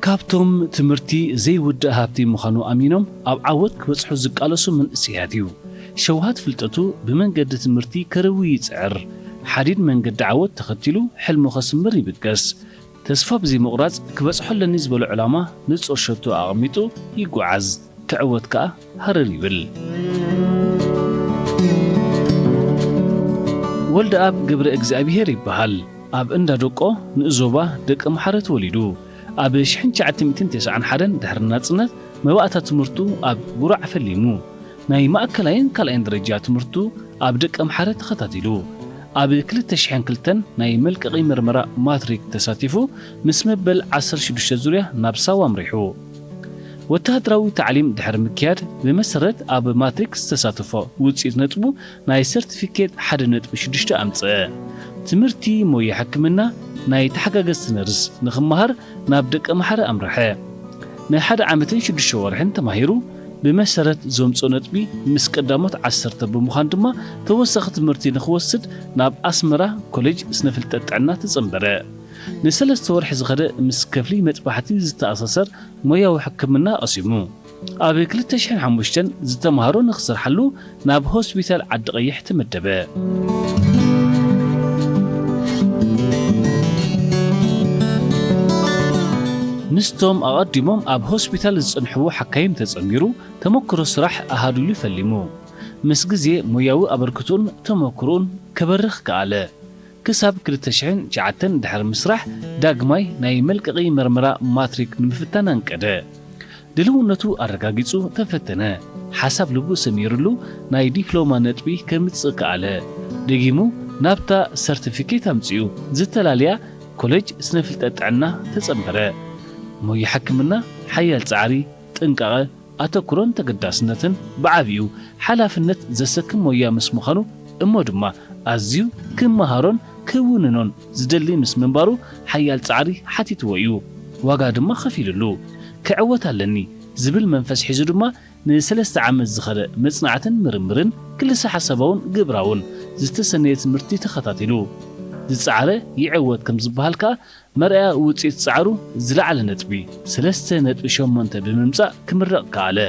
ካብቶም ትምህርቲ ዘይውዳእ ሃብቲ ምዃኑ ኣሚኖም ኣብ ዓወት ክበጽሑ ዝቃለሱ መንእሰያት እዩ። ሸውሃት ፍልጠቱ ብመንገዲ ትምህርቲ ከርዊ ይጽዕር። ሓዲድ መንገዲ ዓወት ተኸቲሉ ሕልሙ ከስምር ይብገስ። ተስፋ ብዘይምቑራጽ ክበጽሖ ኣለኒ ዝበሎ ዕላማ ንጹር ሸቶ ኣቐሚጡ ይጓዓዝ። ክዕወት ከኣ ሃረር ይብል። ወልደኣብ ገብረ እግዚኣብሄር ይበሃል። ኣብ እንዳ ደቆ ንእዞባ ደቂ መሓረ ተወሊዱ። ኣብ ሽሕን ትሽዓተ ሚእትን ተስዓን ሓደን ድሕሪ ናጽነት መባእታ ትምህርቱ ኣብ ጉራዕ ፈሊሙ። ናይ ማእከላይን ካልኣይን ደረጃ ትምህርቱ ኣብ ደቂ መሓረ ተኸታቲሉ። ኣብ ክልተ ሽሕን ክልተን ናይ መልቀቒ መርመራ ማትሪክ ተሳቲፉ ምስ መበል ዓሰርተ ሽዱሽተ ዙርያ ናብ ሳዋ ኣምሪሑ። ወተሃደራዊ ታዕሊም ድሕሪ ምክያድ ብመሰረት ኣብ ማትሪክ ዝተሳተፎ ውጽኢት ነጥቡ ናይ ሰርቲፊኬት ሓደ ነጥቢ ሽዱሽተ ኣምጽአ። ትምህርቲ ሞያ ሕክምና ናይ ተሓጋገዝቲ ነርስ ንኽመሃር ናብ ደቀ ምሓረ ኣምርሐ። ንሓደ ዓመትን ሽዱሽተ ወርሕን ተማሂሩ ብመሰረት ዘምጽኦ ነጥቢ ምስ ቀዳሞት ዓሰርተ ብምዃን ድማ ተወሳኺ ትምህርቲ ንኽወስድ ናብ ኣስመራ ኮሌጅ ስነ ፍልጠት ጥዕና ተጸንበረ። ንሰለስተ ወርሒ ዝኸደ ምስ ክፍሊ መጥባሕቲ ዝተኣሳሰር ሞያዊ ሕክምና ቀሲሙ። ኣብ ክልተ ሽሕን ሓሙሽተን ዝተምሃሮ ንኽሰርሓሉ ናብ ሆስፒታል ዓዲ ቀይሕ ተመደበ። ምስቶም ኣቐዲሞም ኣብ ሆስፒታል ዝጸንሕዎ ሓካይም ተጸንቢሩ ተመክሮ ስራሕ ኣሃዱሉ ፈሊሙ። ምስ ግዜ ሞያዊ ኣበርክቶኡን ተመክሮኡን ከበርኽ ከኣለ። ክሳብ ክልተ ሽሕን ትሽዓተን ድሕሪ ምስራሕ ዳግማይ ናይ መልቀቒ መርመራ ማትሪክ ንምፍታን ኣንቀደ። ድልውነቱ ኣረጋጊጹ ተፈተነ። ሓሳብ ልቡ ሰሚሩሉ ናይ ዲፕሎማ ነጥቢ ከምጽእ ከኣለ። ደጊሙ ናብታ ሰርቲፊኬት ኣምጺኡ ዝተላለያ ኮሌጅ ስነ ፍልጠት ጥዕና ተጸንበረ። ሞያ ሕክምና ሓያል ጻዕሪ፣ ጥንቃቐ፣ ኣተኩሮን ተገዳስነትን ብዓቢኡ ሓላፍነት ዘሰክም ሞያ ምስ ምዃኑ እሞ ድማ ኣዝዩ ክመሃሮን ክውንኖን ዝደሊ ምስ ምንባሩ ሓያል ጻዕሪ ሓቲትዎ እዩ። ዋጋ ድማ ከፊሉሉ። ክዕወት ኣለኒ ዝብል መንፈስ ሒዙ ድማ ንሰለስተ ዓመት ዝኸደ መጽናዕትን ምርምርን ክልሰ ሓሳባውን ግብራውን ዝተሰነየ ትምህርቲ ተኸታቲሉ። ዝጸዓረ ይዕወት ከም ዝበሃል ከኣ መርኣያ ውጽኢት ጻዕሩ ዝለዓለ ነጥቢ ሰለስተ ነጥቢ ሸሞንተ ብምምጻእ ክምረቕ ከኣለ።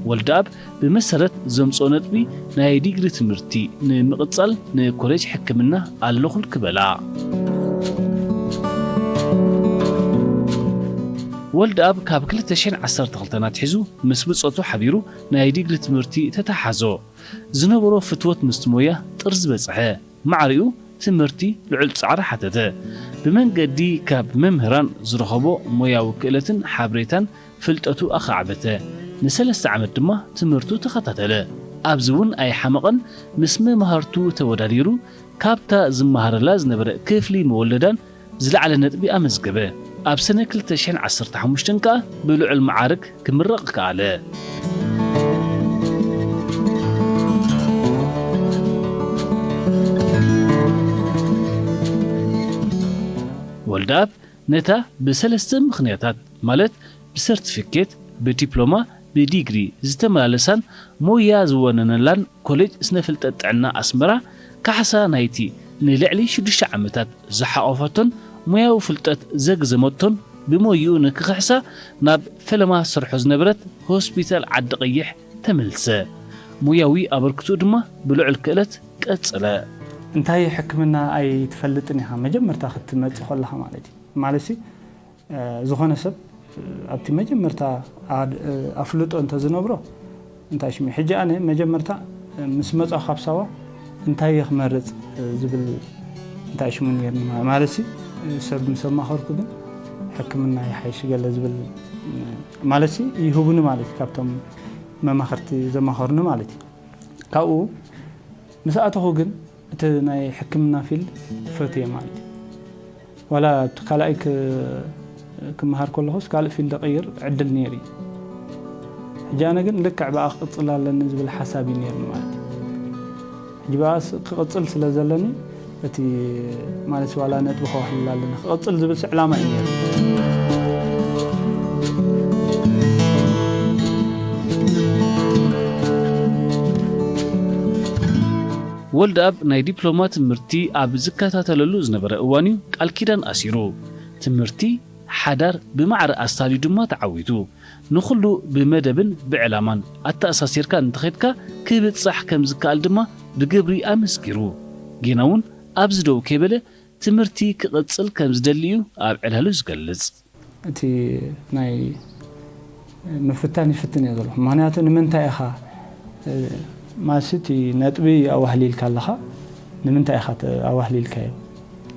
ወልደኣብ ብመሰረት ዘምጽኦ ነጥቢ ናይ ዲግሪ ትምህርቲ ንምቕጻል ንኮሌጅ ሕክምና ኣለኹ ክበላ። ወልደኣብ ካብ ክልተ ሽሕን ዓሰርተ ክልተን ኣትሒዙ ምስ ብጾቱ ሓቢሩ ናይ ዲግሪ ትምህርቲ ተተሓሓዞ። ዝነበሮ ፍትወት ምስቲ ሞያ ጥርዚ በጽሐ። ማዕሪኡ ትምህርቲ ልዑል ጻዕሪ ሓተተ። ብመንገዲ ካብ መምህራን ዝረኸቦ ሞያዊ ክእለትን ሓበሬታን ፍልጠቱ ኣኻዕበተ። ንሰለስተ ዓመት ድማ ትምህርቱ ተኸታተለ። ኣብዚ እውን ኣይሓመቐን፣ ምስ መማህርቱ ተወዳዲሩ ካብታ ዝመሃረላ ዝነበረ ክፍሊ መወለዳን ዝለዓለ ነጥቢ ኣመዝገበ። ኣብ ሰነ ክልተ ሽሕን ዓሰርተ ሓሙሽተን ከኣ ብልዑል መዓርግ ክምረቕ ከኣለ። ወልደኣብ ነታ ብሰለስተ ምኽንያታት፣ ማለት ብሰርቲፊኬት፣ ብዲፕሎማ፣ ብዲግሪ ዝተመላለሳን ሞያ ዝወነነላን ኮሌጅ ስነ ፍልጠት ጥዕና ኣስመራ፣ ካሕሳ ናይቲ ንልዕሊ ሽዱሽተ ዓመታት ዝሓቖፈቶን ሞያዊ ፍልጠት ዘግዘመቶን ብሞይኡ ንክኽሕሳ ናብ ፈለማ ትሰርሖ ዝነበረት ሆስፒታል ዓዲ ቀይሕ ተመልሰ። ሞያዊ ኣበርክትኡ ድማ ብልዑል ክእለት ቀጸለ። እንታይ ሕክምና ኣይትፈልጥን ኢኻ መጀመርታ ክትመጽእ ከለኻ ማለት እዩ። ማለትሲ፣ እ፣ ዝኾነ ሰብ ኣብቲ መጀመርታ ኣድ-፣ እ፣ ኣፍልጦ እንተዝነብሮ እንታይ ሽሙ። ሕጂ ኣነ መጀመርታ፣ እ፣ ምስ መጻኹ ካብ ሳዋ እንታይ እየ ክመርጽ፣ እ፣ ዝብል እንታይ ሽሙ ነይርኒ። ማ-፣ ማለትሲ፣ እ፣ ሰብ ምስ ኣማኸርኩ ግን ሕክምና ይሓይሽ ገለ ዝብል፣ እ፣ ማለትሲ ይህቡኒ ማለት እዩ፣ ካብቶም መማኽርቲ ዘማኸሩኒ ማለት እዩ። ካብኡ ምስ ኣተኹ ግን እቲ ናይ ሕክምና ፊልድ ፈትየ ማለት እዩ። ዋላ እቲ ካልኣይ ክ-፣ ክመሃር ከለኹስ ካልእ ፊልድ ቀይር ዕድል ነይሩ እዩ። ሕጂ ኣነ ግን ልክዕ ብኣ ክቕጽል ኣለኒ ዝብል ሓሳብ እዩ ነይርኒ ማለት እዩ። ሕጂ ብኣስ ክቕጽል ስለ ዘለኒ እቲ ማለት ዋላ ነጥቢ ከዋህልል ኣለኒ ክቕጽል ዝብል ዕላማ እዩ ነይሩ። ወልደኣብ ናይ ዲፕሎማ ትምህርቲ ኣብ ዝከታተለሉ ዝነበረ እዋን እዩ ቃል ኪዳን ኣሲሩ። ትምህርቲ ሓዳር ብማዕረ ኣሳልዩ ድማ ተዓዊቱ። ንኹሉ ብመደብን ብዕላማን ኣተኣሳሲርካ እንተኸድካ ክብጻሕ ከም ዝከኣል ድማ ብግብሪ ኣመስኪሩ። ጌና እውን ኣብዚ ደው ከይበለ ትምህርቲ ክቕጽል ከም ዝደሊ እዩ ኣብ ዕላሉ ዝገልጽ። እቲ ናይ ምፍታን ይፍትን እየ ዘለኹ። ምኽንያቱ ንምንታይ ኢኻ፣ እ፣ ማሲ እቲ ነጥቢ ኣዋህሊልካ ኣለኻ፣ ንምንታይ ኢኻ ተ-፣ ኣዋህሊልካዮ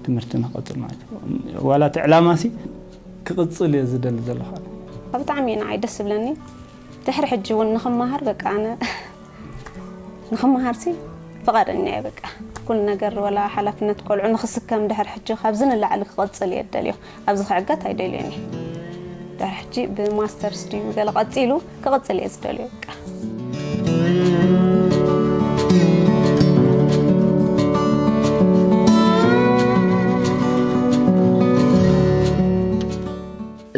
ትምህርቲ ንክቕጽል ማለት እዩ። ዋላ እቲ ዕላማሲ ክቕጽል እየ ዝደሊ ዘለኹ። ብጣዕሚ እዩ ንዓይ ደስ ዝብለኒ። ድሕሪ ሕጂ እውን ንኽመሃር በቃ ኣነ ንኽመሃርሲ ፍቓደኛ እየ። በቃ ኩሉ ነገር ወላ ሓላፍነት ቆልዑ ንኽስከም ድሕሪ ሕጂ ካብዚ ንላዕሊ ክቐጽል እየ ደልዮ። ኣብዚ ክዕገት ኣይደልዮን እየ። ድሕሪ ሕጂ ብማስተርስ ድዩ ገለ ቀጺሉ ክቕጽል እየ ዝደልዮ በቃ።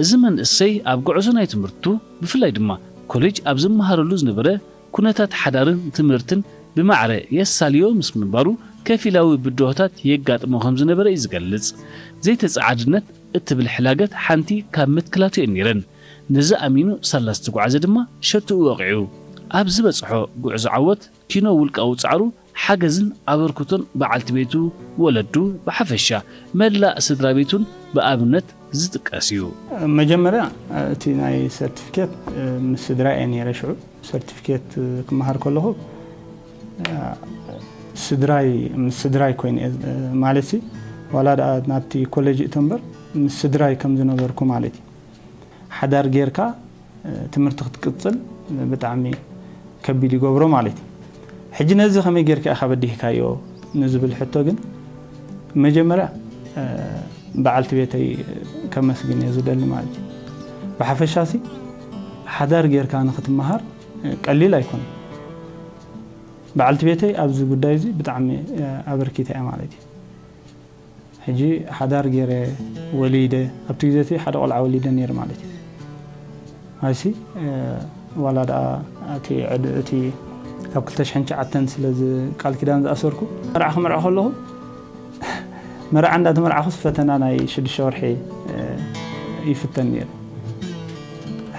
እዚ መንእሰይ ኣብ ጉዕዞ ናይ ትምህርቱ ብፍላይ ድማ ኮሌጅ ኣብ ዝመሃረሉ ዝነበረ ኩነታት ሓዳርን ትምህርትን ብማዕረ የሳልዮ ምስ ምንባሩ ከፊላዊ ብድሆታት የጋጥሞ ከም ዝነበረ እዩ ዝገልጽ። ዘይተጸዓድነት እትብል ሕላገት ሓንቲ ካብ መትክላቱ እየን ነይረን። ነዚ ኣሚኑ ሳላ ዝተጓዕዘ ድማ ሸትኡ ወቒዑ። ኣብ ዝበጽሖ ጉዕዞ ዓወት ኪኖ ውልቃዊ ጻዕሩ ሓገዝን ኣበርክቶን በዓልቲ ቤቱ፣ ወለዱ፣ ብሓፈሻ መላእ ስድራ ቤቱን ብኣብነት ዝጥቀስ እዩ። መጀመርያ እቲ ናይ ሰርቲፊኬት ምስ ስድራ እየ ነይረ። ሽዑ ሰርቲፊኬት ክመሃር ከለኹ ስድራይ፣ ምስ ስድራይ ኮይነ እየ፣ ማለት ሲ ዋላ ደኣ ናብቲ ኮሌጅ እቶ እምበር ምስ ስድራይ ከም ዝነበርኩ ማለት እዩ። ሓዳር ጌርካ ትምህርቲ ክትቅጽል ብጣዕሚ ከቢድ ይገብሮ ማለት እዩ። ሕጂ ነዚ ከመይ ጌርካ ኢኻ በዲህካዮ ንዝብል ሕቶ ግን መጀመርያ በዓልቲ ቤተይ ከመስግን እየ ዝደሊ ማለት እዩ። ብሓፈሻሲ ሓዳር ጌርካ ንኽትመሃር ቀሊል ኣይኮነን። በዓልቲ ቤተይ ኣብዚ ጉዳይ እዚ ብጣዕሚ ኣበርኪታ እያ ማለት እዩ። ሕጂ ሓዳር ገይረ ወሊደ፣ ኣብቲ ግዜ እቲ ሓደ ቆልዓ ወሊደ ነይረ ማለት እዩ። ኣይሲ፣ እ፣ ዋላ ደኣ እቲ ዕድ-፣ እቲ ካብ ክልተ ሽሕን ትሽዓተን ስለ ዝ-፣ ቃል ኪዳን ዝኣሰርኩ፣ መርዓ ክምርዖ ከለኹ፣ መርዓ እንዳተመርዓኹስ ፈተና ናይ ሽዱሽተ ወርሒ፣ እ፣ ይፍተን ነይረ።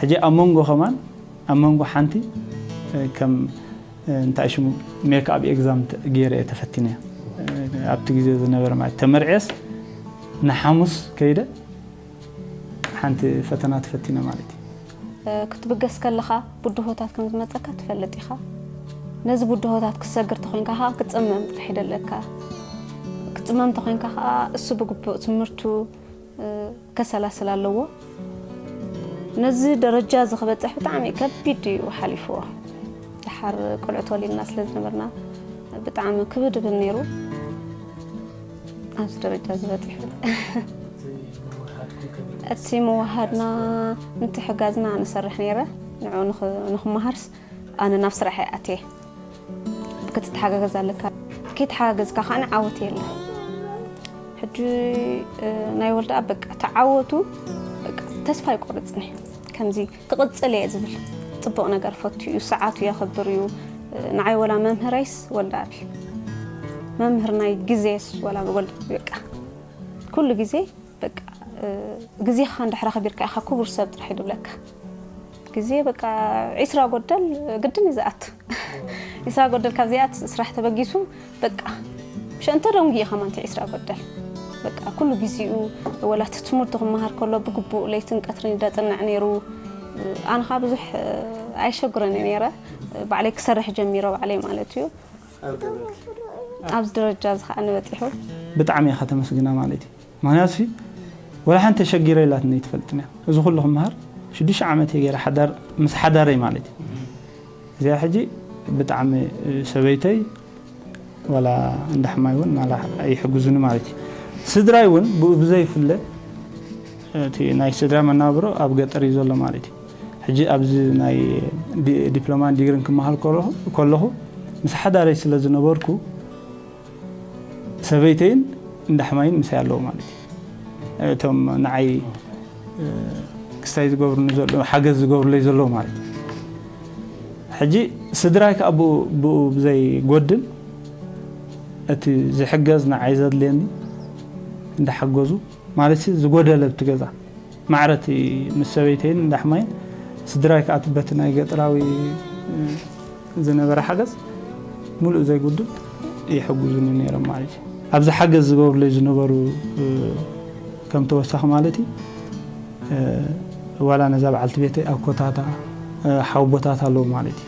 ሕጂ ኣብ መንጎ ከማን፣ ኣብ መንጎ ሓንቲ፣ እ፣ ከም እንታይ ሽሙ ሜክኣፕ ኤግዛም ተ-፣ ገይረ እየ ተፈቲነ። ኣብቲ ግዜ ዝነበረ ማለት ተመርዕየስ ንሓሙስ ከይደ ሓንቲ ፈተና ተፈቲነ ማለት እዩ። ክትብገስ ከለኻ ብድሆታት ከም ዝመጸካ ትፈልጥ ኢኻ። ነዚ ብድሆታት ክትሰግር ተኾይንካ ኸኣ ክትጽመም ጥራሕ ይደለካ። ክትጽመም ተኾይንካ ኸኣ እሱ ብግቡእ ትምህርቱ ከሰላስል ኣለዎ። ነዚ ደረጃ እዚ ክበጽሕ ብጣዕሚ ከቢድ እዩ ሓሊፍዎ። ደሓር ቆልዑ ተወሊድና ስለ ዝነበርና ብጣዕሚ ክብድ ይብል ነይሩ። ኣብዚ ደረጃ እዚ በጺሑ። እቲ ምውሃድና ምትሕጋዝና ንሰርሕ ነይረ። ንዕኡ ንኽ-፣ ንኽመሃርስ ኣነ ናብ ስራሕ እየ ኣትየ። ክትተሓጋገዝ ኣለካ። ከይተሓጋገዝካ ከዓ ዓወት የለን። ሕጂ፣ እ፣ ናይ ወልደኣብ በቃ ተዓወቱ፣ በቃ ተስፋ ኣይቆርጽን እየ። ከምዚ ክቕጽል እየ ዝብል ጽቡቕ ነገር ፈቱ እዩ፣ ሰዓቱ የኽብር እዩ። እ፣ ንዓይ ወላ መምህረይስ ወልደኣብ እዩ። መምህር ናይ ግዜስ ወላ ወልደኣብ እዩ። በቃ ኩሉ ግዜ በቃ፣ እ፣ ግዜኻ እንድሕር ኣኽቢርካ ኢኻ ክቡር ሰብ ጥራሕ እዩ ዝብለካ። ግዜ በቃ ዒስራ ጎደል ግድን እዩ ዝኣቱ። ዒስራ ጎደል ካብ ዘይኣት ስራሕ ተበጊሱ በቃ ብሸንተ ደንጉ እዩ ከማን እቲ ዒስራ ጎደል። በቃ ኩሉ ግዜኡ ወላ እቲ ትምህርቱ ክመሃር ከሎ ብግቡእ ለይትን ቀትርን ይዳጽንዕ ነይሩ። ኣነ ኸዓ ብዙሕ፣ እ፣ ኣይሸግረን እየ ነይረ። ባዕለይ ክሰርሕ ጀሚረ ባዕለይ ማለት እዩ። ኣብዚ ደረጃ እዚ ኸዓ ንበጺሑ። ብጣዕሚ ኢኻ ተመስግና ማለት እዩ። ምኽንያቱ ሲ፣ ወላ ሓንቲ ተሸጊረ ኢላትኒ ኣይትፈልጥን እያ። እዚ ኩሉ ክመሃር ሽዱሽተ ዓመት እየ ገይረ ሓዳር፣ ምስ ሓዳረይ ማለት እዩ። እዚኣ ሕጂ ብጣዕሚ ሰበይተይ ዋላ እንዳ ሕማይ እውን ዋላ ይሕግዙኒ ማለት እዩ። ስድራይ እውን ብኡ ብዘይፍለ እቲ ናይ ስድራ መናብሮ ኣብ ገጠር እዩ ዘሎ ማለት እዩ። ሕጂ ኣብዚ ናይ ዲ-፣ ዲፕሎማን ዲግሪን ክመሃር ከለኹ፣ ከለኹ ምስ ሓዳረይ ስለ ዝነበርኩ ሰበይተይን እንዳ ሕማይን ምሳይ ኣለዉ ማለት እዩ። እቶም ንዓይ፣ እ፣ ክስታይ ዝገብሩኒ ዘለዉ፣ ሓገዝ ዝገብሩለይ ዘለዉ ማለት እዩ። ሕጂ ስድራይ ከኣ ብኡ፣ ብኡ ብዘይጎድል እቲ ዝሕገዝ ንዓይ ዘድልየኒ እንዳሓገዙ ማለት እዩ። ዝጎደለ ኣብቲ ገዛ ማዕረቲ ምስ ሰበይተይን እንዳሕማይን ስድራይ ከዓ በቲ ናይ ገጠራዊ ዝነበረ ሓገዝ ሙሉእ ዘይጉድል ይሕጉዙኒ ነይሮም ማለት እዩ። ኣብዚ ሓገዝ ዝገብሩለይ ዝነበሩ ከም ተወሳኺ ማለት እዩ ዋላ ነዛ በዓልቲ ቤተይ ኣኮታታ ሓወቦታታ ኣለዉ ማለት እዩ።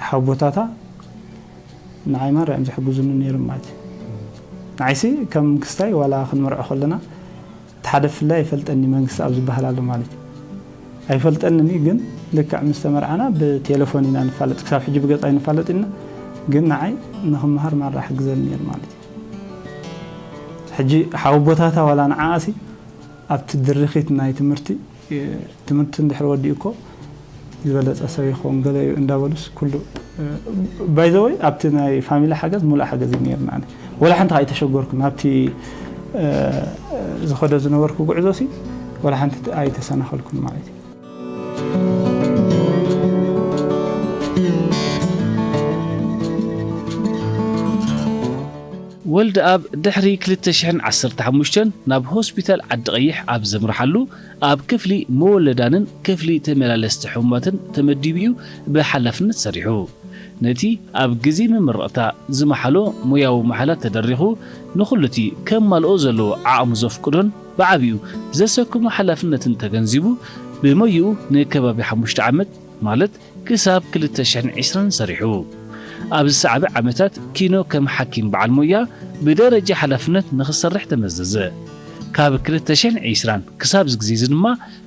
ሓወቦታታ ንዓይ ማርያም ዝሕግዙኒ ነይሮም ማለት እዩ። ንዓይሲ ከም ክስታይ ዋላ ክንመርዖ ከለና እቲ ሓደ ፍላይ ኣይፈልጠኒ መንግስቲ ኣብ ዝበሃል ኣሎ ማለት እዩ። ኣይፈልጠንን እዩ ግን ልክዕ ምስ ተመርዓና ብቴሌፎን ኢና ንፋለጥ፣ ክሳብ ሕጂ ብገጽ ኣይንፋለጥ ኢና። ግን ንዓይ ንኽመሃር ማራ ሕግዘኒ ነይሩ ማለት እዩ። ሕጂ ሓወቦታታ ዋላ ንዓኣሲ ኣብቲ ድርኺት ናይ ትምህርቲ ትምህርቲ እንድሕር ወዲኡ እኮ ዝበለጸ ሰብ ይኸውን ገለ እዩ እንዳበሉስ ኩሉ ባይዘወይ ኣብቲ ናይ ፋሚሊ ሓገዝ ሙሉእ ሓገዝ እዩ ነይርና። ኣነ ወላ ሓንቲ ኣይተሸገርኩን ኣብቲ ዝኸዶ ዝነበርኩ ጉዕዞ ሲ ወላ ሓንቲ ኣይተሰናኸልኩን ማለት እዩ። ወልደኣብ ድሕሪ ክልተ ሽሕን ዓሰርተ ሓሙሽተን ናብ ሆስፒታል ዓዲ ቀይሕ ኣብ ዘምርሓሉ ኣብ ክፍሊ መወለዳንን ክፍሊ ተመላለስቲ ሕሙማትን ተመዲቡ እዩ ብሓላፍነት ሰሪሑ። ነቲ ኣብ ግዜ ምምርቕታ ዝመሓሎ ሞያዊ ማሕላ ተደሪኹ ንኹሉቲ ከማልኦ ዘለዎ ዓቕሙ ዘፍቅዶን ብዓቢኡ ዘሰክሞ ሓላፍነትን ተገንዚቡ ብሞይኡ ንከባቢ ሓሙሽተ ዓመት ማለት ክሳብ ክልተ ሽሕን ዕስራን ሰሪሑ። ኣብ ዝሰዕበ ዓመታት ኪኖ ከም ሓኪም በዓል ሞያ ብደረጃ ሓላፍነት ንኽሰርሕ ተመዘዘ። ካብ ክልተ ሽሕን ዕስራን ክሳብ እዚ ግዜ እዚ ድማ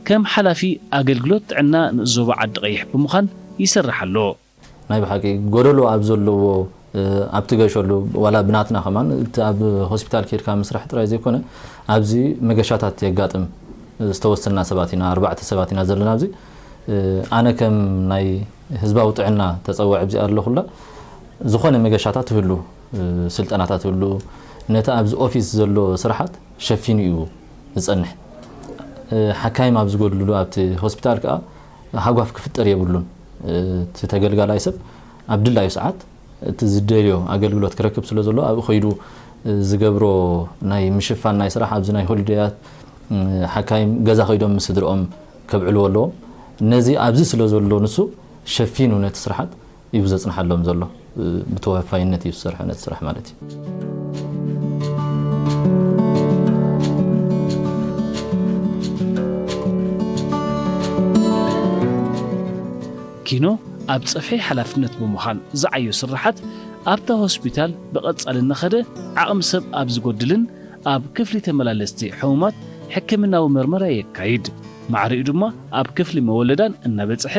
ከም ሓላፊ ኣገልግሎት ጥዕና ንዞባ ዓዲ ቀይሕ ብምዃን ይሰርሕ ኣሎ። ናይ ብሓቂ ጎደሎ ኣብ ዘለዎ ኣብ ትገሸሉ ዋላ ብናትና ከማን እቲ ኣብ ሆስፒታል ኬድካ ምስራሕ ጥራይ ዘይኮነ ኣብዚ መገሻታት የጋጥም ዝተወሰና ሰባት ኢና ኣርባዕተ ሰባት ኢና ዘለና ኣብዚ ኣነ ከም ናይ ህዝባዊ ጥዕና ተፀዋዒ ኣብዚ ኣለኹላ ዝኾነ መገሻታት ትህሉ ስልጠናታት ትህሉ ነቲ ኣብዚ ኦፊስ ዘሎ ስራሓት ሸፊኑ እዩ ዝፀንሕ ሓካይም ኣብ ዝጎድልሉ ኣብቲ ሆስፒታል ከዓ ሃጓፍ ክፍጠር የብሉን። እቲ ተገልጋላይ ሰብ ኣብ ድላዩ ሰዓት እቲ ዝደልዮ ኣገልግሎት ክረክብ ስለ ዘሎ ኣብኡ ከይዱ ዝገብሮ ናይ ምሽፋን ናይ ስራሕ ኣብዚ ናይ ሆሊደያት ሓካይም ገዛ ከይዶም ምስ ስድርኦም ከብዕልዎ ኣለዎም። ነዚ ኣብዚ ስለ ዘሎ ንሱ ሸፊኑ ነቲ ስራሓት እዩ ዘፅንሓሎም ዘሎ። ብተወፋይነት እዩ ዝሰርሖ ነቲ ስራሕ ማለት እዩ። ኪኖ ኣብ ጸፍሒ ሓላፍነት ብምዃን ዝዓዮ ስርሓት ኣብታ ሆስፒታል ብቐጻሊ እናኸደ ዓቕሚ ሰብ ኣብ ዝጎድልን ኣብ ክፍሊ ተመላለስቲ ሕሙማት ሕክምናዊ መርመራ የካይድ። ማዕሪኡ ድማ ኣብ ክፍሊ መወለዳን እናበጽሐ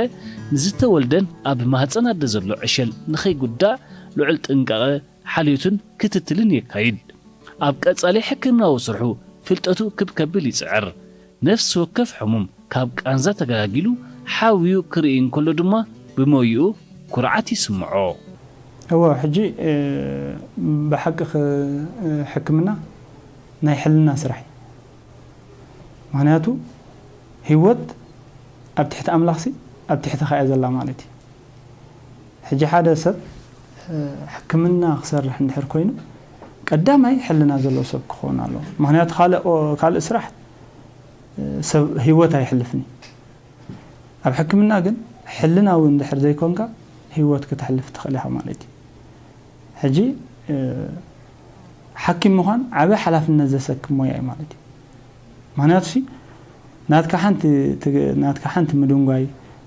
ንዝተወልደን ኣብ ማህጸን ኣደ ዘሎ ዕሸል ንኸይጉዳእ ልዑል ጥንቃቐ ሓልዮትን ክትትልን የካይድ። ኣብ ቀጻሊ ሕክምናዊ ስርሑ ፍልጠቱ ክብ ከብል ይጽዕር። ነፍሲ ወከፍ ሕሙም ካብ ቃንዛ ተገላጊሉ ሓውዩ ክርኢ እንከሎ ድማ ብሞይኡ ኩርዓት ይስምዖ። እወ ሕጂ ብሓቂ ሕክምና ናይ ሕልና ስራሕ እዩ። ምክንያቱ ህይወት ኣብ ትሕቲ ኣምላኽሲ ኣብ ትሕትኻ እያ ዘላ ማለት እዩ። ሕጂ ሓደ ሰብ ሕክምና ክሰርሕ እንድሕር ኮይኑ ቀዳማይ ሕልና ዘለዎ ሰብ ክኸውን ኣለዎ። ምክንያቱ ካልእ ካልእ ስራሕ ሰብ ህይወት ኣይሕልፍን እዩ። ኣብ ሕክምና ግን ሕልናዊ እንድሕር ዘይኮንካ ህይወት ክተሕልፍ ትኽእል ኢኻ ማለት እዩ። ሕጂ ሓኪም ምዃን ዓቢ ሓላፍነት ዘሰክም ሞያ እዩ ማለት እዩ። ምክንያቱ ሲ ናትካ ሓንቲ ናትካ ሓንቲ ምድንጓይ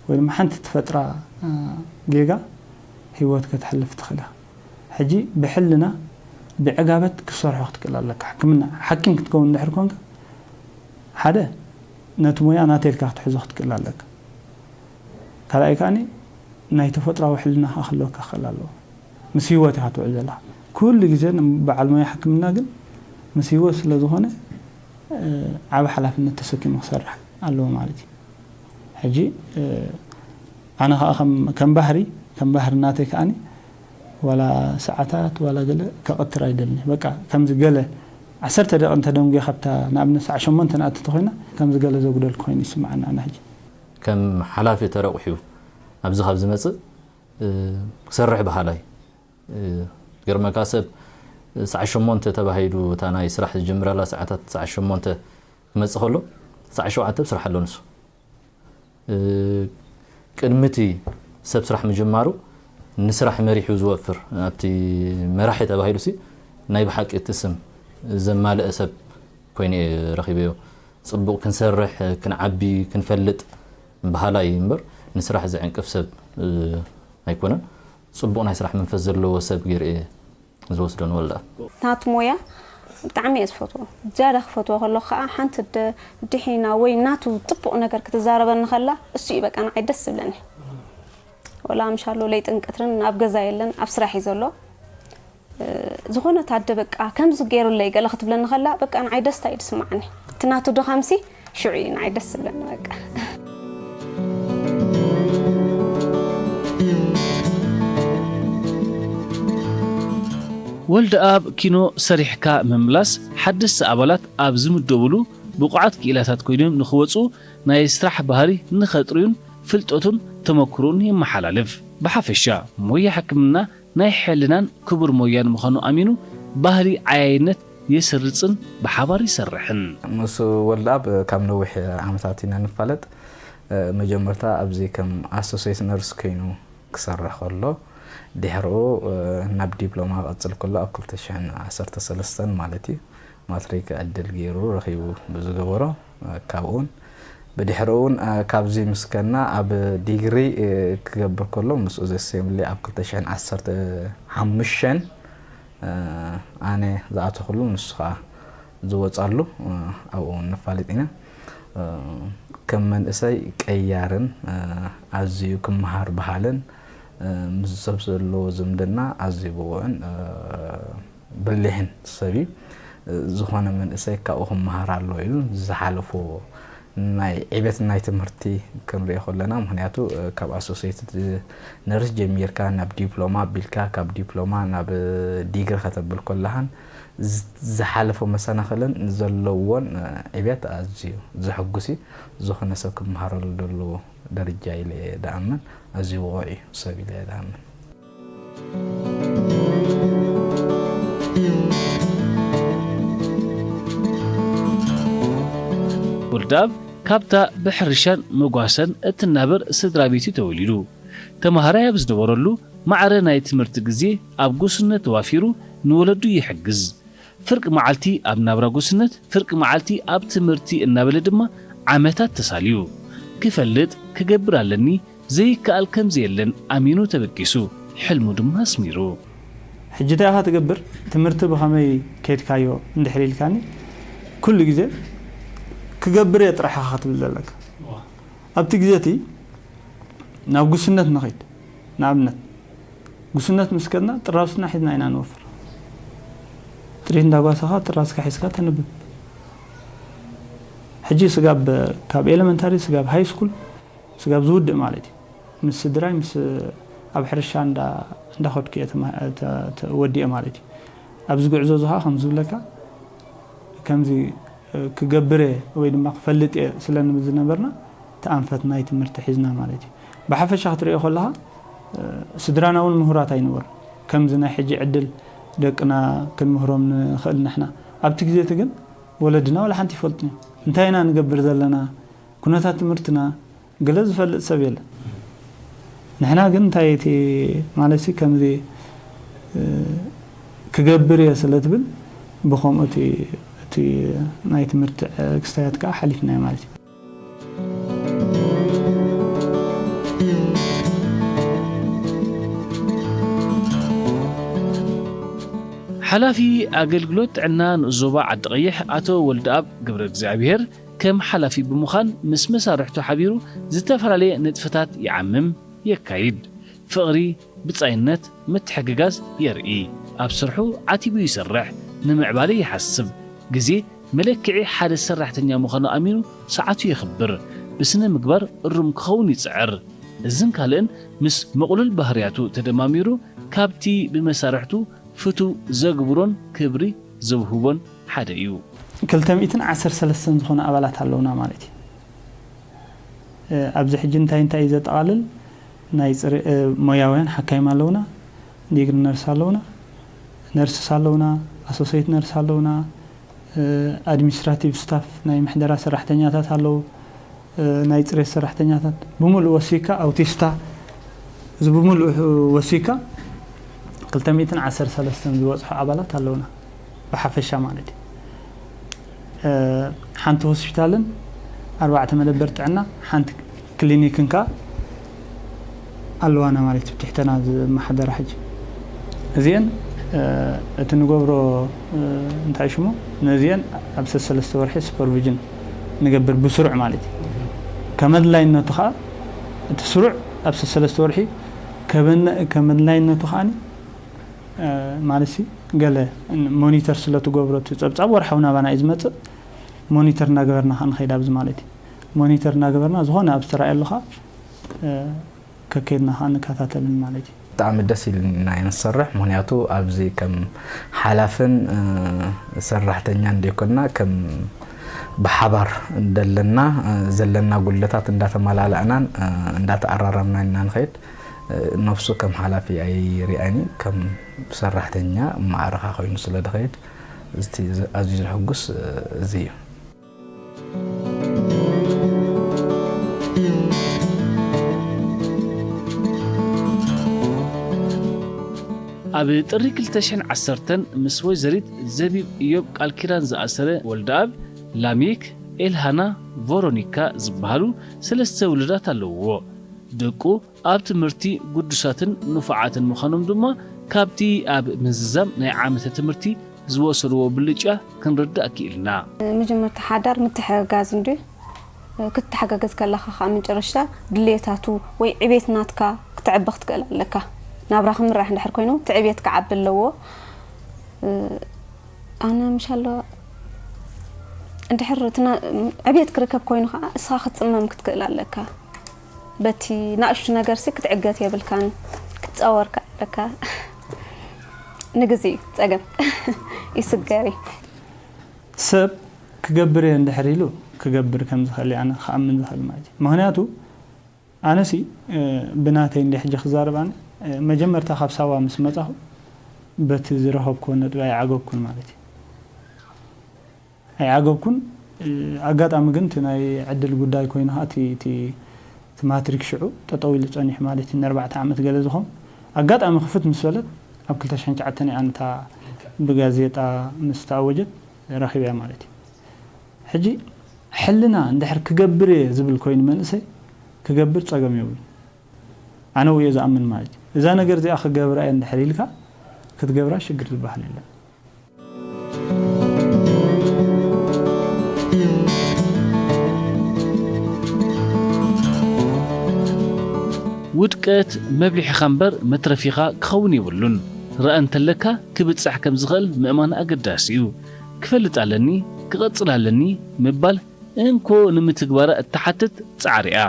ወይ ድማ ሓንቲ ትፈጥራ ጌጋ ህይወት ከተሕልፍ ትኽእል ኢኻ። ሕጂ ብሕልና ብዕጋበት ክትሰርሖ ክትክእል ኣለካ። ሕክምና ሓኪም ክትከውን እንድሕር ኮንካ ሓደ ነቲ ሞያ ናተይ ኢልካ ክትሕዞ ክትክእል ኣለካ። ካልኣይ ከኣ ናይ ተፈጥራዊ ሕልና ክህልወካ ክኽእል ኣለዎ። ምስ ህይወት ኢኻ ትውዕል ዘለኻ። ኩሉ ግዜ በዓል ሞያ ሕክምና ግን ምስ ህይወት ስለ ዝኾነ ዓቢ ሓላፍነት ተሰኪሙ ክሰርሕ ኣለዎ ማለት እዩ። ሕጂ ኣነ ከዓ ከም ባህሪ ከም ባህሪ ናተይ ከኣኒ ዋላ ሰዓታት ዋላ ገለ ከቐትር ኣይደልን። በቃ ከምዚ ገለ ዓሰርተ ደቂ እንተደንጉየ ካብታ ንኣብነት ሰዓት ሸሞንተ ንኣቲ እንተኮይና ከምዚ ገለ ዘጉደልኩ ኮይኑ ይስምዓኒ ኣነ ሕጂ። ከም ሓላፊ ተረቑሑ ኣብዚ ካብ ዝመፅእ ክሰርሕ በሃላይ ገርመካ ሰብ ሰዓት ሸሞንተ ተባሂሉ እታ ናይ ስራሕ ዝጅምረላ ሰዓታት ሰዓት ሸሞንተ ክመፅእ ከሎ ትስዓን ሸውዓተን ስራሕ ኣሎ ንሱ። ቅድሚ እቲ ሰብ ስራሕ ምጅማሩ ንስራሕ መሪሑ ዝወፍር ኣብቲ መራሒ ተባሂሉ ሲ ናይ ብሓቂ እቲ ስም ዘማልአ ሰብ ኮይኑ እየ ረኺበዮ። ጽቡቕ ክንሰርሕ፣ ክንዓቢ፣ ክንፈልጥ በሃላይ እምበር ንስራሕ ዝዕንቅፍ ሰብ ኣይኮነን። ጽቡቕ ናይ ስራሕ መንፈስ ዘለዎ ሰብ ገይረ እየ ዝወስዶ ንወልዳ። ናቱ ሞያ ብጣዕሚ እየ ዝፈትዎ። ዝያዳ ክፈትዎ ከሎ ከዓ ሓንቲ ድሒና ወይ ናቱ ጥቡቕ ነገር ክትዛረበኒ ከላ እሱ እዩ በቃ ንዓይ ደስ ዝብለኒ። ወላ ምሻሎ ለይጥን ቀትርን ኣብ ገዛ የለን ኣብ ስራሕ እዩ ዘሎ። ዝኾነት ኣደ በቃ ከምዚ ገይሩለይ ገለ ክትብለኒ ከላ በቃ ንዓይ ደስታ እዩ ዝስምዓኒ። እቲ ናቱ ድኻምሲ ሽዑ እዩ ንዓይ ደስ ዝብለኒ በቃ። ወልደኣብ ኪኖ ሰሪሕካ ምምላስ ሓደስቲ ኣባላት ኣብ ዝምደብሉ ብቑዓት ክኢላታት ኮይኖም ንኽወፁ ናይ ስራሕ ባህሪ ንኸጥርዩን ፍልጠቱን ተመክሮኡን የመሓላልፍ። ብሓፈሻ ሞያ ሕክምና ናይ ሕልናን ክቡር ሞያን ምዃኑ ኣሚኑ ባህሊ ዓያይነት የስርጽን ብሓባር ይሰርሕን። ምስ ወልደኣብ ካብ ነዊሕ ዓመታት ኢና ንፋለጥ። መጀመርታ ኣብዚ ከም ኣሶሴት ነርስ ኮይኑ ክሰርሕ ከሎ ድሕርኡ ናብ ዲፕሎማ ክቕጽል ከሎ ኣብ ክልተ ሽሕን ዓሰርተ ሰለስተን ማለት እዩ ማትሪክ ዕድል ገይሩ ረኺቡ ብዝገበሮ ካብኡን ብድሕርኡ እውን ካብዚ ምስከና ኣብ ዲግሪ ክገብር ከሎ ምስኡ ዘሴምሊ ኣብ ክልተ ሽሕን ዓሰርተ ሓሙሽተን ኣነ ዝኣተኹሉ ንሱ ከዓ ዝወፃሉ ኣብኡ እውን ንፋለጥ ኢና። ከም መንእሰይ ቀያርን ኣዝዩ ክመሃር በሃልን ምስ ሰብ ዘለዎ ዝምድና ኣዝዩ ብቑዕን በሊሕን ሰብ እዩ። ዝኾነ መንእሰይ ካብኡ ክመሃር ኣለዎ ኢሉ ዝሓለፎ ናይ ዕቤት ናይ ትምህርቲ ክንሪኦ ከለና ምክንያቱ ካብ ኣሶሴትድ ነርስ ጀሚርካ ናብ ዲፕሎማ ኣቢልካ ካብ ዲፕሎማ ናብ ዲግሪ ከተብል ከለኻን ዝሓለፎ መሰናኽልን ዘለዎን ዕቤት ኣዝዩ ዘሐጉስ እዩ። ዝኾነ ሰብ ክመሃረሉ ዘለዎ ደረጃ ኢለ እየ ዝኣምን። ኣዝዩ ብቑዕ እዩ ሰብ ኢለ እየ ዝኣምን። ወልደኣብ ካብታ ብሕርሻን መጓሰን እትናበር ስድራ ቤት እዩ ተወሊዱ። ተማሃራይ ኣብ ዝነበረሉ ማዕረ ናይ ትምህርቲ ግዜ ኣብ ጉስነት ተዋፊሩ ንወለዱ ይሕግዝ። ፍርቂ መዓልቲ ኣብ ናብራ ጉስነት፣ ፍርቂ መዓልቲ ኣብ ትምህርቲ እናበለ ድማ ዓመታት ተሳልዩ። ክፈልጥ፣ ክገብር ኣለኒ፣ ዘይከኣል ከም ዘየለን ኣሚኑ ተበጊሱ፣ ሕልሙ ድማ ኣስሚሩ። ሕጂ እንታይ ኢኻ ትገብር? ትምህርቲ ብኸመይ ከይድካዮ እንድሕር ኢልካኒ፣ ኩሉ ግዜ ክገብር እየ ጥራሕ ኢኻ ክትብል ዘለካ። ኣብቲ ግዜ እቲ ናብ ጉስነት ንኸይድ። ንኣብነት፣ ጉስነት ምስ ከድና ጥራዝና ሒዝና ኢና ንወፍር። ጥሪት እንዳጓሰኻ ጥራዝካ ሒዝካ ተንብብ። ሕጂ ስጋብ ካብ ኤለመንታሪ ስጋብ ሃይ ስኩል ስጋብ ዝውድእ ማለት እዩ። ምስ ስድራይ ምስ ኣብ ሕርሻ እንዳ እንዳኸድኩ እየ ተማ- ተ- ተ- ወዲኤ ማለት እዩ። ኣብዚ ጉዕዞ እዚ ከዓ ከም ዝብለካ ከምዚ ክገብር እየ ወይ ድማ ክፈልጥ እየ ስለ ዝነበርና እቲ ኣንፈት ናይ ትምህርቲ ሒዝና ማለት እዩ። ብሓፈሻ ክትሪኦ ከለኻ ስድራና እውን ምሁራት ኣይነበሩ። ከምዚ ናይ ሕጂ ዕድል ደቅና ክንምህሮም ንኽእል ንሕና ኣብቲ ግዜ እቲ ግን ወለድና ዋላ ሓንቲ ይፈልጡ እዮም። እንታይ ኢና ንገብር ዘለና ኩነታት ትምህርትና ገለ ዝፈልጥ ሰብ የለን። ንሕና ግን እንታይ እቲ ማለት ሲ ከምዚ ክገብር እየ ስለ ትብል ብኸምኡ እቲ ናይ ትምህርቲ ክስታያት ከዓ ሓሊፍናዮ ማለት እዩ። ሓላፊ ኣገልግሎት ጥዕና ንኡስ ዞባ ዓዲ ቀይሕ ኣቶ ወልደኣብ ገብረ እግዚኣብሔር ከም ሓላፊ ብምዃን ምስ መሳርሕቱ ሓቢሩ ዝተፈላለየ ንጥፈታት ይዓምም፣ የካይድ። ፍቕሪ፣ ብጻይነት፣ ምትሕግጋዝ የርኢ። ኣብ ስርሑ ዓቲቡ ይሰርሕ፣ ንምዕባለ ይሓስብ። ግዜ መለክዒ ሓደ ሰራሕተኛ ምዃኑ ኣሚኑ ሰዓቱ የኽብር፣ ብስነ ምግባር እሩም ክኸውን ይጽዕር። እዝን ካልእን ምስ ምቕሉል ባህርያቱ ተደማሚሩ ካብቲ ብመሳርሕቱ ፍቱው ዘግብሮን ክብሪ ዘውህቦን ሓደ እዩ። ክልተ ሚእትን ዓሰርተ ሰለስተን ዝኾና ኣባላት ኣለውና ማለት እዩ። ኣብዚ ሕጂ እንታይ እንታይ እዩ ዘጠቓልል? ናይ ሞያውያን ሓካይም ኣለውና፣ ዲግሪ ነርስ ኣለውና፣ ነርስስ ኣለውና፣ ኣሶሴት ነርስ ኣለውና፣ ኣድሚኒስትራቲቭ ስታፍ፣ ናይ ምሕደራ ሰራሕተኛታት ኣለዉ፣ ናይ ፅሬት ሰራሕተኛታት ብምሉእ ወሲካ፣ ኣውቲስታ፣ እዚ ብምሉእ ወሲካ ክልተ ሚእትን ዓሰርተ ሰለስተን ዝበፅሑ ኣባላት ኣለውና፣ ብሓፈሻ ማለት እዩ። ሓንቲ ሆስፒታልን ኣርባዕተ መደበር ጥዕና፣ ሓንቲ ክሊኒክን ከኣ ኣለዋና ማለት እዩ፣ ትሕተና ዝመሓደራ። ሕጂ እዚአን እቲ ንገብሮ እንታይ ሽሙ፣ ነዚአን ኣብ ሰለስተ ወርሒ ሱፐርቪዥን ንገብር ብስሩዕ ማለት እዩ። ከመድላይነቱ ከዓ እቲ ስሩዕ ኣብ ሰለስተ ወርሒ ከበነ- ከመድላይነቱ ከዓ ማለት ሲ ገለ ሞኒተር ስለ ትገብሮ እቲ ፀብፃብ ወርሓዊ ናባና እዩ ዝመፅእ። ሞኒተር እናገበርና ከዓ ንኸይድ ኣብዚ ማለት እዩ። ሞኒተር እናገበርና ዝኾነ ኣብ ዝተረኣየሉ ከዓ ከከይድና ከዓ ንከታተልን ማለት እዩ። ብጣዕሚ ደስ ኢልና ኢና ንሰርሕ። ምክንያቱ ኣብዚ ከም ሓላፍን ሰራሕተኛን ዘይኮንና፣ ከም ብሓባር ደለና ዘለና ጉድለታት እንዳተመላላእናን እንዳተኣራረምና ኢና ንኸይድ። ነብሱ ከም ሓላፊ ኣይርኣይን እዩ፣ ከም ሰራሕተኛ ማዕረኻ ኮይኑ ስለ ድኸይድ፣ እቲ ኣዝዩ ዘሐጉስ እዚ እዩ። ኣብ ጥሪ ክልተ ሽሕን ዓሰርተን ምስ ወይዘሪት ዘቢብ እዮብ ቃል ኪዳን ዝኣሰረ ወልደኣብ፣ ላሜክ፣ ኤልሃና፣ ቨሮኒካ ዝበሃሉ ሰለስተ ውሉዳት ኣለውዎ። ደቁ ኣብ ትምህርቲ ግዱሳትን ንፉዓትን ምዃኖም ድማ ካብቲ ኣብ ምዝዛም ናይ ዓመተ ትምህርቲ ዝወሰድዎ ብልጫ ክንርዳእ ክኢልና። መጀመርታ ሓዳር ምትሕግጋዝ እንድዩ። ክትተሓጋገዝ ከለኻ ከዓ መጨረሽታ ድሌታቱ ወይ ዕቤት ናትካ ክተዕቢ ክትክእል ኣለካ። ናብራ ክምራሕ እንድሕር ኮይኑ እቲ ዕቤት ክዓቢ ኣለዎ። ኣነ ምሻሎ እንድሕር እቲ ና- ዕቤት ክርከብ ኮይኑ ከዓ እስኻ ክትፅመም ክትክእል ኣለካ። በቲ ናእሽቱ ነገርሲ ክትዕገት የብልካን፣ ክትፃወር ከዓ ኣለካ። ንግዜ እዩ ፀገም ይስገር እዩ። ሰብ ክገብር እየ እንድሕር ኢሉ ክገብር ከም ዝኽእል እየ ኣነ ክኣምን ዝኽእል ማለት እዩ። ምኽንያቱ ኣነሲ ብናተይ እንደ ሕጂ ክዛረብ ኣነ መጀመርታ ካብ ሳዋ ምስ መጻኹ በቲ ዝረኸብኩዎ ነጥቢ ኣይዓገብኩን ማለት እዩ። ኣይዓገብኩን። ኣጋጣሚ ግን እቲ ናይ ዕድል ጉዳይ ኮይኑ ከዓ እቲ እቲ እቲ ማትሪክ ሽዑ ጠጠው ኢሉ ጸኒሑ ማለት እዩ። ንኣርባዕተ ዓመት ገለ ዝኾን ኣጋጣሚ ክፍት ምስ በለት ኣብ ክልተ ሽሕን ትሽዓተን እያ ኣንታ ብጋዜጣ ምስ ተኣወጀት ረኺበያ ማለት እዩ። ሕጂ ሕልና እንድሕር ክገብር እየ ዝብል ኮይኑ መንእሰይ ክገብር ጸገም የብሉን። ኣነ ውየ ዝኣምን ማለት እዩ። እዛ ነገር እዚኣ ክገብራ እየ እንድሕር ኢልካ ክትገብራ ሽግር ዝበሃል የለን። ውድቀት መብሊሕኻ እምበር መትረፊኻ ክኸውን የብሉን። ርኣ እንተለካ ክብጻሕ ከም ዝኽእል ምእማን ኣገዳሲ እዩ። ክፈልጥ ኣለኒ፣ ክቐጽል ኣለኒ ምባል እንኮ ንምትግባራ እትሓትት ጻዕሪ እያ።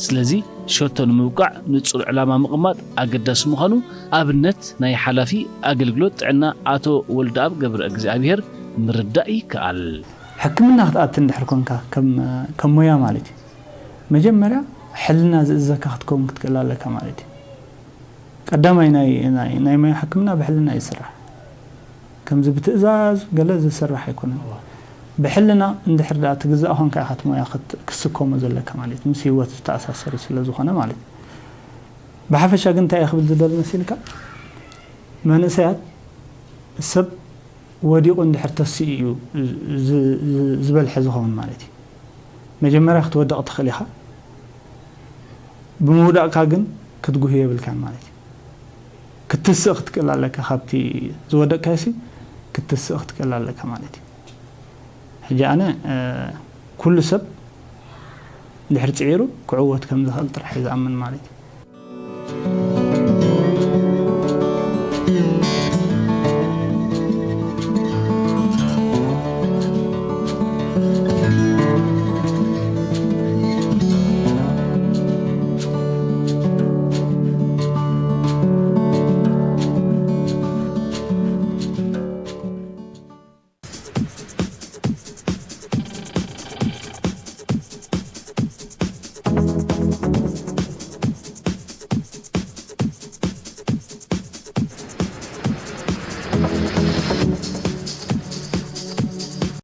ስለዚ ሸቶ ንምብቃዕ ንጹር ዕላማ ምቕማጥ ኣገዳሲ ምዃኑ ኣብነት ናይ ሓላፊ ኣገልግሎት ጥዕና ኣቶ ወልደኣብ ገብረእግዚኣብሄር ምርዳእ ይከኣል። ሕክምና ክትኣቲ እንድሕር ኮንካ ከም ከም ሞያ ማለት እዩ መጀመርያ ሕልና ዝእዘካ ክትከውን ክትክእል ኣለካ ማለት እዩ። ቀዳማይ ናይ ናይ ናይ ሞያ ሕክምና ብሕልና እዩ ዝስራሕ። ከምዚ ብትእዛዝ ገለ ዝስራሕ ኣይኮነን። ብሕልና እንድሕር ደኣ ትግዛእ ኾንካ ኢኻ እቲ ሞያ ክት- ክትስከሞ ዘለካ ማለት እዩ። ምስ ህይወት ዝተኣሳሰር ስለ ዝኾነ ማለት እዩ። ብሓፈሻ ግን እንታይ እየ ክብል ዝደሊ መሲልካ መንእሰያት ሰብ ወዲቑ እንድሕር ተሲኡ እዩ ዝ- ዝ- ዝበልሐ ዝኸውን ማለት እዩ። መጀመርያ ክትወድቕ ትኽእል ኢኻ። ብምውዳቕካ ግን ክትጉህዮ የብልካን ማለት እዩ። ክትስእ ክትክእል ኣለካ ካብቲ ዝወደቕካዮሲ ክትስእ ክትክእል ኣለካ ማለት እዩ። ሕጂ ኣነ ኩሉ ሰብ ድሕሪ ፅዒሩ ክዕወት ከም ዝኽእል ጥራሕ እየ ዝኣምን ማለት እዩ።